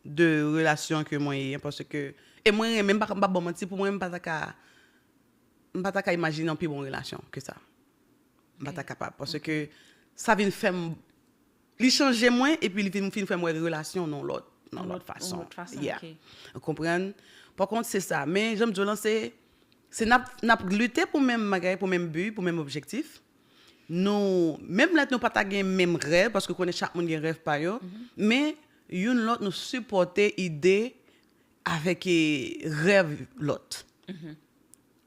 de relasyon ke mwen ye, paske, e mwen renmen, m pa, m p ap ba w manti, pou mwen, m pa ta ka, m pa ta ka imajine yon pi bon relasyon ke sa. M pa ta kapab, paske sa vin fè m, li chanje mwen, epi li vin, vin fè m wè relasyon nan lòt, nan lòt fason. Ou konprann? Pa kont, se sa. Men, jan m di w lan, se, se n ap, n ap lite pou menm bagay, pou menm bi, pou menm objektif. Nou, menm lè nou pa ta gen menm rèv, paske w konnen chak moun gen rèv pa yo, men youn lòt nou sipòte ide avèk, e, rèv lòt.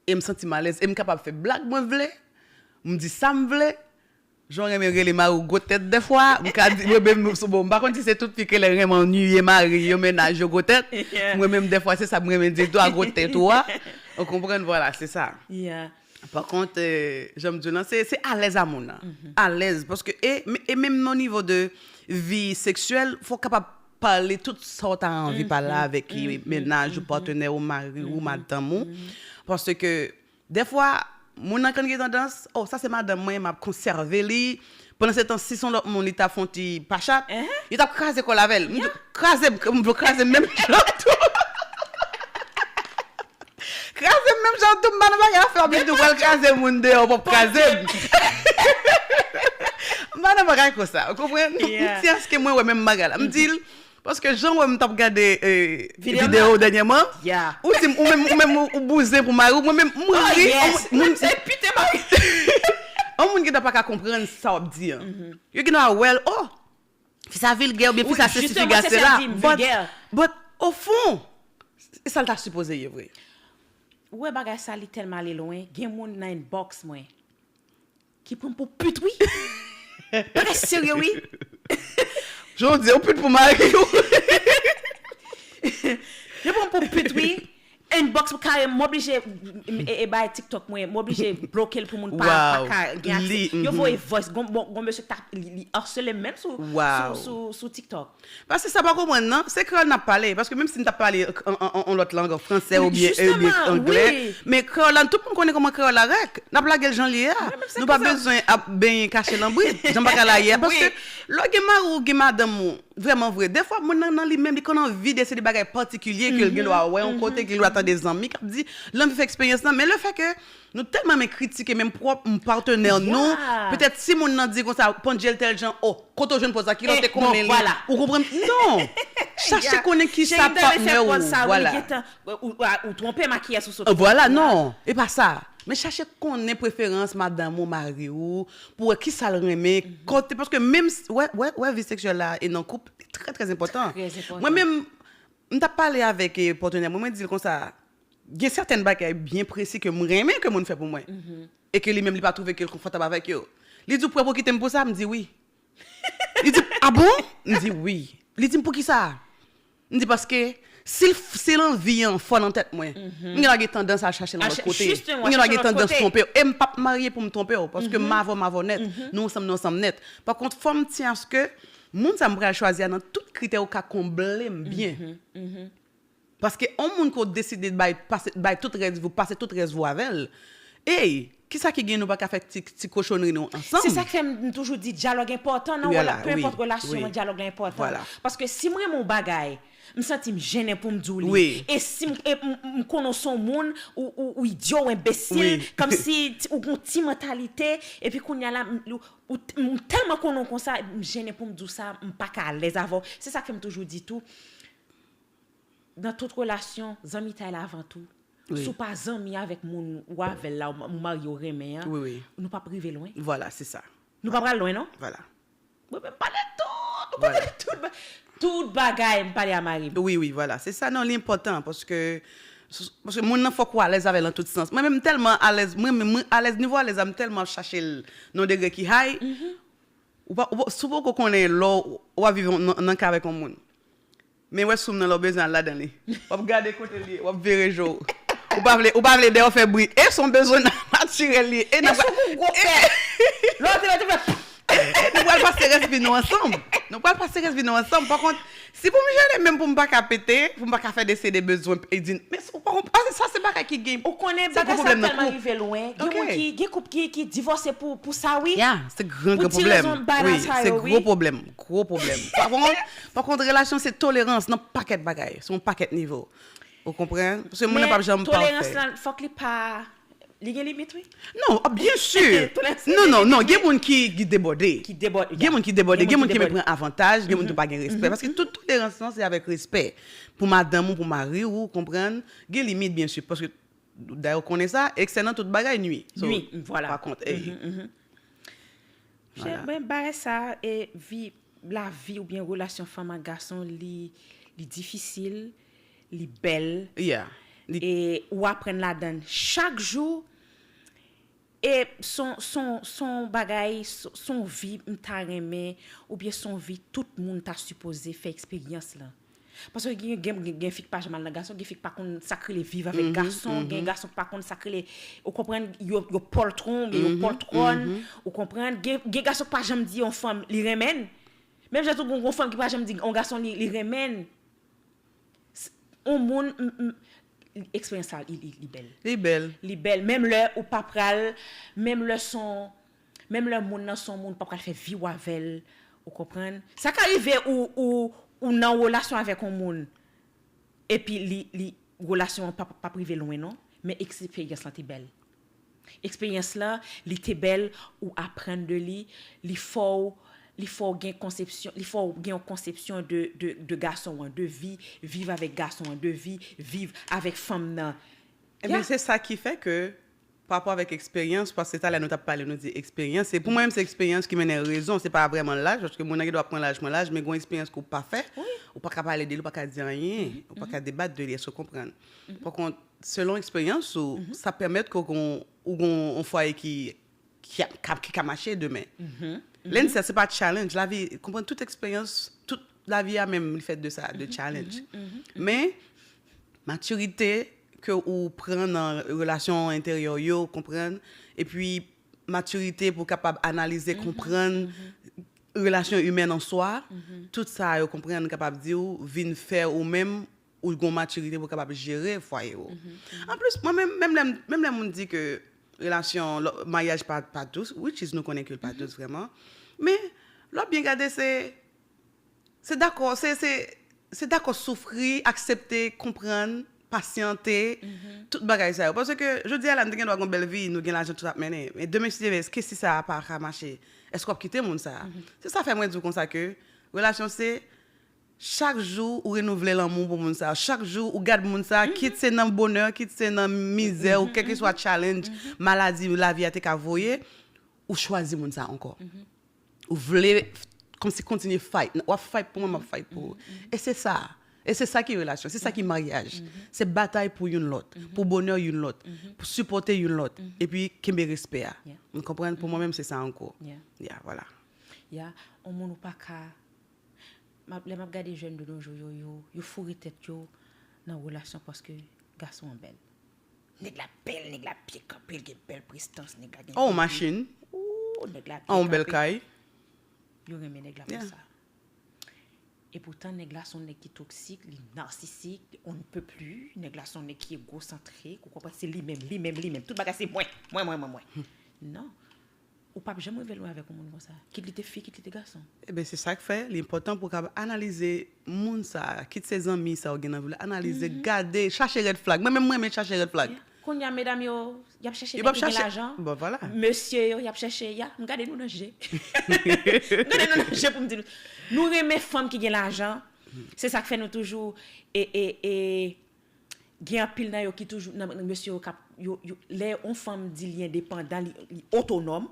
E m santi m alèz. E m kapab fè blag mwen vle, m di sa m vle. Jan w renmen rele mari w gwo tèt dèfwa, m ka di, mwen menm, bon, m pa konn si se tout fi ki renmen anniye mari yo, mennaj yo gwo tèt. Mwen menm, dèfwa, se sa m renmen di tou, a gwo tèt ou a. Ou konprann, vwala, se sa. Pa kont, e, jan m di w lan, se, se alèz a moun nan. Alèz, paske, e, e menm nan nivo de vi seksyèl, fò w kapab pale tout sa w ta anvi pale avèk, e, mennaj ou, patnè ou, mari ou, madanm ou. Paske, dèfwa, moun nan konn gen tandans, o, sa se madanm mwen, m ap konsève li. Pandan se tan, si se yon lòt moun, li ta fè yon ti pachat, li t ap kraze kò l avè l. M di, kraze m, m vle kraze m menm jan tou. Kraze m menm jan tou, m pa nan bagay afè w, men tou pral kraze moun deyò, w p ap kraze m. M pa nan bagay konsa, ou konprann? M di, èske mwen wè menm bagay la? M di l, paske jan w wè m t ap gade, e, videyo dènyèman, ou di m, ou menm, ou menm, ou, ou bouzen pou mari w, mwen menm, m ri, moun, yon moun gentan pa ka konprann sa w ap di an. Yo gentan wè l, o, fi sa vilgè, oubyen fi sa sesi, fi sa sela. But, but, ofon, e sa l ta sipoze ye vre. Ou wè bagay sa, li tèlman ale lwen, gen moun nan inbox mwen ki pran m pou pit, wi. Bagay serye, wi. Jan w di, ou pit pou mari w. Yo pran m pou pit, wi. Inbox kare m, m oblije e, e bay TikTok mwen, m oblije bloke l pou moun pa, pa ka gen aksè. Yo voye voice, gon, gon, gon mesye k t ap, li, li harcele m menm sou, sou, sou, sou TikTok. Paske sa pa konprann nan, se kreyòl n ap pale. Paske menm si n t ap pale an, an, an, an lòt lang, an fransè oubyen, oubyen anglè, men kreyòl la, tout moun konnen kòman kreyòl la rèk. N ap lage l jan l ye a. Nou pa bezwen ap benyen kache lanbrit, jan bagay la ye a. Paske lè w gen mari w, gen madanm ou, vrèman vre, defwa moun nan, nan li menm, li konn anvi deside bagay patikilye ke l gen dwa wè yon kote, ke l dwa tande zanmi k ap di, l anvi fè eksperyans lan. Men lefètke nou tèlman renmen kritike menm pwòp patnè nou, petèt si moun nan di konsa, pandjel tèl jan, o, kote w jwenn pòz la, kilè w te konnen li, ou konprann? Non! Chache konnen kisa patnè w, vwala. Ou, ou twonpe makiyaj ou sot. Vwala, non, e pa sa. Men chache konnen preferans madanm ou, mari w, pou wè kisa l renmen, kote, paske menm, wè, wè, wè vi seksyèl la e nan koup, li trè, trè enpòtan. Mwen menm, m t ap pale avèk patnè mwen, mwen di l konsa, gen sèten bagay byen presi ke m renmen ke moun fè pou mwen. E ke li menm li pa twouve ke l konfòtab avèk yo. Li di, ou prè pou kite m pou sa? M di wi. Li di, a bon? M di wi. Li di m, poukisa? M di, paske si l, si l anvi an fò nan tèt mwen, m gen dwa gen tandans al chache l yon lòt kote. M gen dwa gen tandans twonpe w. E m p ap marye pou m twonpe w, paske m avè w, m avè w nèt. Nou ansanm, nou ansanm nèt. Pa kont, fò m tyen aske moun sa m pral chwazi a nan tout kritè ou ka konble m byen. Paske yon moun ke w deside bay, pase, bay tout rès vi w, pase tout rès vi w avè l, ey, kisa ki gen nou pa ka fè ti, ti kochonri nou ansanm? Se sa k fè m toujou di dyalòg enpòtan nan rela-, pe enpòt relasyon an, dyalòg la enpòtan. Paske si m renmen yon bagay, m santi m jennen pou m di w li. E si m, e m, m konnen w se yon moun, ou, ou, ou idyo, ou enbesil, kòmsi ou gen yon ti mantalite, epi kounye a la, m, ou, ou, m tèlman konnen w konsa, m jennen pou m di w sa, m pa ka alèz avè w. Se sa k fè m toujou di tou, nan tout relasyon, zanmitay la avan tou. Si w pa zanmi avèk moun ou avè l la, ou marye, ou renmen an, nou p ap rive lwen. Vwala, se sa. Nou pa pral lwen, non? Vwala. Mwen menm m pale tout, m pale tout, tout bagay, m pale a mari m. Wi, wi, vwala. Se sa, non, li enpòtan, paske, paske moun nan fòk ou alèz avè l nan tout sans. Mwen menm m tèlman alèz, mwen menm, mwen alèz, nivo alèz la, m tèlman ap chache l nan yon degre ki high. Ou pa, ou pa, si w poko konnen lè w, w ap viv nan, nan ka avèk yon moun. Men wè soum nan lè w bezwen al ladan li. W ap gade kote l ye, w ap vire je w. Ou pa vle, ou pa vle dèyè w fè bri. E se yon bezwen natirèl li ye. E nan sou kou gwo pè. Lè w te, lè w te fè. E nou pral pase rès vi nou ansanm. Nou pral pase rès vi nou ansanm. Pa kont, si pou m jere menm pou m pa ka pete, pou m pa ka fè de se de bezwen, e di, men ou pa konprann, sa se bagay ki gen. Ou konnen bagay sa tèlman rive lwen. Gen moun ki, gen koup ki, ki divòse pou, pou sa, wi. Ya, se gran, gran pwoblèm. Wi, se gwo pwoblèm. Gwo pwoblèm. Pa kont, pa kont, relasyon se tolerans nan pakèt bagay, sou yon pakèt nivo. Ou konprann? Paske moun nan p ap janm pafè. Men tolerans lan, fòk li pa, li gen limit, wi. Non, ah, byensi. Non, non, non, gen moun ki, ki debòde. Ki debòde. Gen moun ki debòde, gen moun ki renmen pran avantaj, gen moun ki pa gen respè. Paske tout tolerans lan, se avèk respè. Pou madanm ou, pou mari w, ou konprann? Gen limit, byensi. Paske, dayè, ou konnen sa, eksè nan tout bagay nwi. Nwi, vwala. Pa kont, ey. Vwala. Men bagay sa, e vi, lavi oubyen relasyon fanm ak gason, li, li difisil, li bèl. Yeah. Li... E ou aprann ladan l chak jou. E se yon, se yon, se yon bagay, se, se yon vi m ta renmen, oubyen se yon vi tout moun ta sipoze fè eksperyans lan. Paske gen, gen, gen, gen fi k pa janm al nan gason, gen fi k pa konn sa k rele viv avèk gason, gen gason k pa konn sa k rele, ou konprann, yo, yo pòltwon, oubyen yo pòltwòn, ou konprann, gen, gen gason k pa janm di yon fanm li renmen l. Menm jan tou gon, gon fanm ki pa janm di yon gason li, li renmen l. S-, yon moun, m, m, eksperyans sa, li, li, li bèl. Li bèl. Li bèl. Menm lè ou pa pral, menm lè se yon, menm lè moun nan se yon moun ou pa pral fè vi w avè l, ou konprann? Sa ka rive ou, ou, ou nan relasyon avèk yon moun, epi li, li, relasyon an p ap, p ap rive lwen non, men eksperyans lan te bèl. Eksperyans lan, li te bèl, ou aprann de li, li fè w, li fè w gen konsepsyon, li fè w gen yon konsepsyon de, de, de gason an, de vi, viv avèk gason an, de vi, viv avèk fanm nan. Ebyen, se sa ki fè ke, pa rapò avèk eksperyans, paske talè nou t ap pale, nou di eksperyans, se pou mwen menm se eksperyans ki mennen rezon, se pa vrèman laj, paske moun nan gen dwa pran laj, pran laj, men gen yon eksperyans ke w pa fè, ou pa ka pale de li, ou pa ka di anyen, ou pa ka debat de li, èske w konprann? Pa kont, selon eksperyans ou, sa pèmèt ke w gon, ou gon yon fwaye ki, ki, a- ka- ki ka mache demen. Lè n se pa challenge, lavi, konprann tout eksperyans, tout lavi a menm, li fèt de sa, de challenge. Men, matirite ke ou pran nan relasyon enteryè yo, konprann, epi matirite pou kapab analize, konprann relasyon imèn an swa, tout sa yo konprann kapab di w vin fè ou menm ou gon matirite pou kapab jere fwaye ou. Anplis, mwen menm, menm lè, menm lè moun di ke relasyon, lò- maryaj pa, pa dous, which is nou konnen ke l pa dous vrèman, men lè w byen gade se, se dakò, se, se, se dakò soufri, aksepte, konprann, pasyante, tout bagay sa yo. Paske jodi a la, n te gen dwa gon bèl vi, nou gen lajan, tout ap mennen. Men demen, si Dye vle, èske si sa a pa ka mache, èske w ap kite moun sa a? Se sa fè mwen di w konsa ke relasyon se chak jou ou renouvle lanmou pou moun sa a. Chak jou ou gad moun sa a, kit se nan bonè, kit se nan mizè, ou kèlkeswa challenge, maladi lavi a te ka voye, ou chwazi moun sa a ankò. Ou vle kòmsi kontinye fight. W ap fight pou mwen, m ap fight pou ou. E se sa. E se sa ki relasyon, se sa ki maryaj. Se batay pou youn lòt, pou bonè youn lòt, pou sipòte youn lòt, epi kenbe respè a. Ou konprann? Pou mwen menm, se sa ankò. Ya, vwala. Ya, on moun ou pa ka m ap- lè m ap gade jèn de nos jours yo, yo, yo foure tèt yo nan relasyon paske gason an bèl. Nèg la bèl, nèg la byen kanpe, l gen bèl prestans, nèg la gen. Oh, machin. Ooh, nèg la byen kanpe. On bèl kay. Yo renmen nèg la pou sa. Epoutan, nèg la se yon nèg ki toksik, li narsisik, on ne peut plus. Nèg la se yon nèg ki egosantre, ou konprann, se li menm, li menm, li menm. Tout bagay se mwen, mwen, mwen, mwen, mwen. Non. Ou p ap janm rive lwen avèk yon moun konsa. Kit li te fi, kit li te gason. Eben, se sa k fè li enpòtan pou w kapab analize moun sa a, kit se zanmi sa ou gen nan vi w la, analize, gade, chache red flag. Mwen menm, mwen renmen chache red flag. Kounye a, medam yo, y ap chèche nèg ki gen lajan. Bon, vwala. Mesye yo, y ap chèche, ya, m gade nou nan je. M gade nou nan je pou m di nou. Nou renmen fanm ki gen lajan. Se sa k fè nou toujou, e, e, e, Gen anpil nan yo ki toujou nan mesye yo k ap yo yo lè yon fanm di li endepandan, li li otonòm,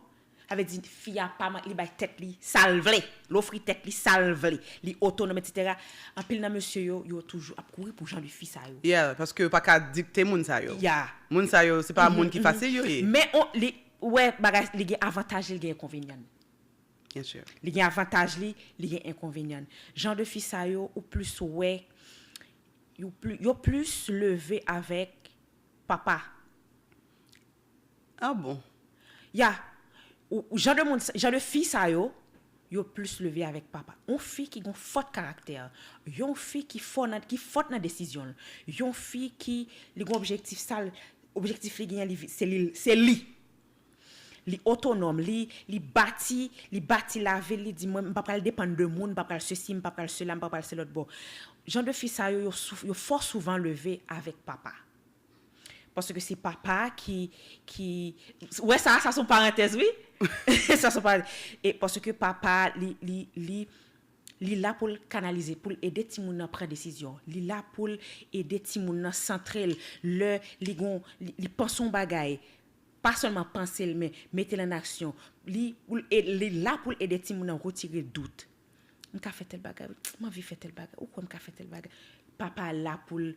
sa vle di fi a pa li bay tèt li sa l vle, l ofri tèt li sa l vle, li otonòm, etsetera. Anpil nan mesye yo, yo toujou ap kouri pou jan de fi sa yo. Yeah, paske yo pa ka dikte moun sa yo. Yeah. Moun sa yo, se pa moun ki fasil yo ye. Men on, li, ou wè bagay, li gen avantaj li, li gen enkonvenyan l. Byen si. Li gen avantaj li, li gen enkonvenyan l. Jan de fi sa yo, ou plis wè, yo pli, yo plis leve avèk papa. Ah bon? Ya. Ou, ou jan de moun, jan de fi sa yo, yo plis leve avèk papa. Yon fi ki gen fòt karaktè, yon fi ki fò nan, ki fòt nan desizyon l, yon fi ki, li gen objektif sa l, objektif li genyen, li, se li, se li. Li otonòm, li, li bati, li bati lavi l, li di mwen, m pa pral depann de moun, m pa pral sesi, m pa pral sela, m pa pral se lòt bò. Jan de fi sa yo, yo, sou, yo fò souvan leve avèk papa. Paske se papa ki, ki, ou wè sa, sa se yon parantèz, wi. Sa se yon parantèz. E paske papa, li, li, li, li la pou l kanalize, pou l ede timoun nan pran desizyon. Li la pou l ede timoun nan santre l lè li gon, li, li panse yon bagay. Pa sèlman panse l, men mete l an aksyon. Li, pou l e- li la pou l ede timoun nan retire dout. M ka fè tèl bagay, m anvi fè tèl bagay, ou kwè m ka fè tèl bagay. Papa la pou l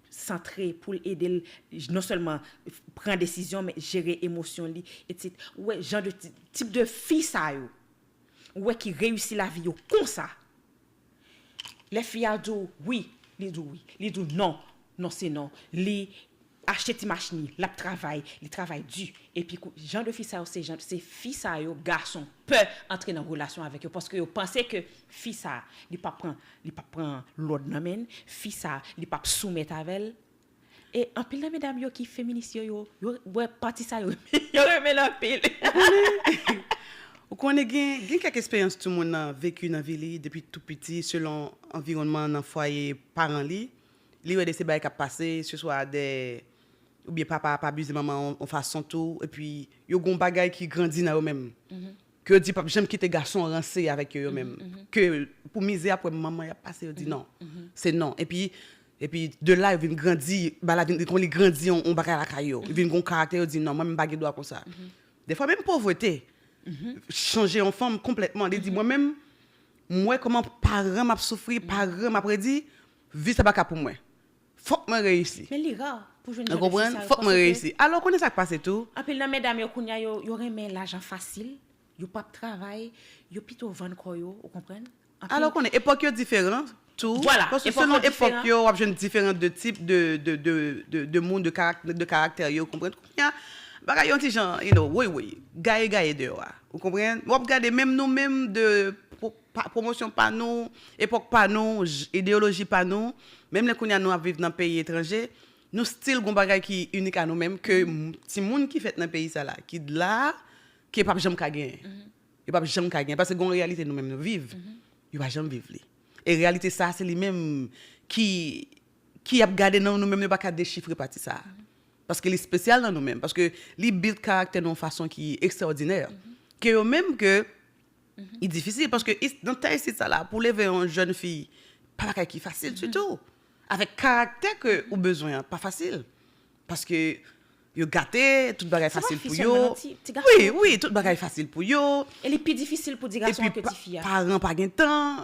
santre, pou l ede l non sèlman pran desizyon, men jere emosyon li, etsetera. Ou wè, jan de ti- tip de fi sa yo, ou wè ki reyisi lavi yo konsa. Lè fi a di w wi, li di w wi. Li di w non, non se non. Li achte ti machin li, l ap travay, li travay di. Epi kou- jan de fi sa yo, se jan, se fi sa yo, gason pè antre nan relasyon avèk yo, paske yo panse ke fi sa, li p ap pran, li p ap pran lòd nan men l, fi sa, li p ap soumèt avè l. E anpil nan medam yo ki feminis yo, yo, yo wè pati sa yo, yo renmen l anpil. Ou konnen gen, gen kèk eksperyans timoun nan veki nan vi li depi tou piti, selon anviwònman nan fwaye paran li. Li wè de se bagay k ap pase, se swa de, oubyen papa ap abize manman an yon fason tou, epi yo gon bagay ki grandi nan yo menm. Ke yo di p ap janm kite gason an ranse avèk yo, yo menm. Ke pou mizè ap wè manman y ap pase, yo di non. Se non. Epi, epi de la, yo vin grandi, bagay la vin, kon li grandi yon, yon bagay lakay yo. Li vin gon karaktè, yo di non, mwen menm m pa gen dwa konsa. Defwa menm povrete chanje yon fanm konplètman. Li di mwen menm, m wè kòman paran m ap soufri, paran m ap redi, vi sa pa ka pou mwen. fòk mwen reyisi. Men li ra pou jwenn Ou konprann? Fòk mwen reyisi. Alò, konnen sa k pase tou? Anpil nan medam yo kounye a, yo, yo renmen lajan fasil, yo p ap travay, yo pito vann kò yo, ou konprann? Alò, konnen epòk yo diferan tou. Voilà, Paske epòk selon yo epòk diferan. Yo, w ap jwenn diferan de tip de, de, de, de, de moun, de, karak, de karaktè yo, konprann? Kounye a, bagay yon ti jan, you know, woy woy, gaye gaye deyò a. Ou konprann? W ap gade menm nou menm de pro- pa- pwomosyon pa nou, epòk pa nou, j- ideyoloji pa nou, menm lè kounye a nou ap viv nan peyi etranje, nou still gon bagay ki inik a nou menm, ke m- timoun ki fèt nan peyi sa la, ki la, ke p ap janm ka genyen. Yo p ap janm ka genyen, paske gon reyalite nou menm nou viv, yo pa janm viv li. E reyalite sa, se li menm ki, ki ap gade nan nou menm, yo pa ka dechifre pati sa. Paske li espesyal nan nou menm, paske li build karaktè nou yon fason ki ekstraòdinè. Ke yo menm ke, li difisil, paske is- nan tè isit sa la, pou leve yon jèn fi, pa bagay ki fasil ditou. Avèk karaktè ke ou bezwen an, pa fasil. Paske yo gate, tout bagay fasil pou yo. Wi, wi, tout bagay fasil pou yo. E li pi difisil pou ti gason an ke ti fi a. Paran pa gen tan,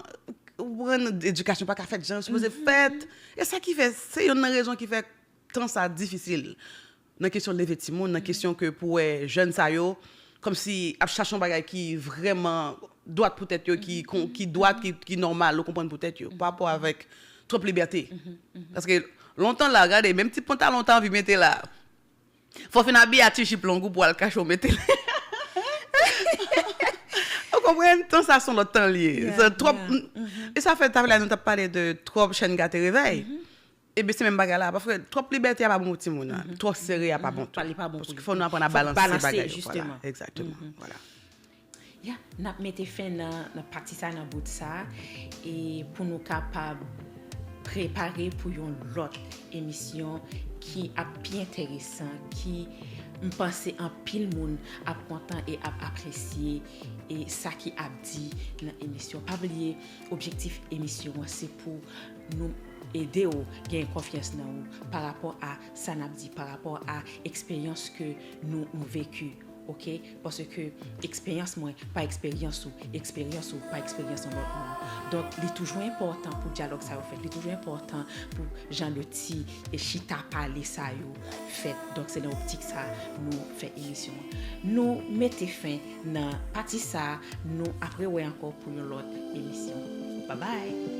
ou konprann, edikasyon pa ka fèt jan yo sipoze fèt. E sa ki fè, se youn nan rezon ki fè tan sa difisil. Nan kesyon leve timoun, nan kesyon ke pou wè jèn sa yo, kòmsi ap chache yon bagay ki vrèman dwat pou tèt yo, ki, kon- ki dwat, ki, ki nòmal, ou konprann, pou tèt yo, pa rapò avèk twòp libète. Paske lontan la, gade, menm ti pantalon w ta anvi mete la, fò w fin abiye a ti jip long ou pou al kache w mete l. Ou konprann? Tan sa se yon lòt tan li ye. Se twòp, e sa fè talè a nou t ap pale de twòp chèn gate revèy. Ebyen, se menm bagay la. Paske twòp libète a pa bon pou timoun nan. Twòp sere a pa bon tou. Paske fò nou aprann a balanse bagay yo. Vwala, egzakteman. Vwala. Ya, n ap mete fen nan, nan pati sa, nan bout sa, e pou nou kapab prepare pou yon lòt emisyon ki ap pi enteresan, ki m panse anpil moun ap kontan e ap apresye e sa ki ap di nan emisyon. Pa bliye, objektif emisyon an se pou nou ede w gen konfyans nan ou pa rapò a sa n ap di, pa rapò a eksperyans ke nou, nou veki, oke? Paske eksperyans mwen pa eksperyans ou, eksperyans ou pa eksperyans yon lòt moun. Donk, li toujou enpòtan pou dyalòg sa yo fèt, li toujou enpòtan pou jan de ti e chita pale sa yo fèt. Donk, se nan optik sa nou fè emisyon an. Nou mete fen nan pati sa, nou ap rewè ankò pou yon lòt emisyon. Babay!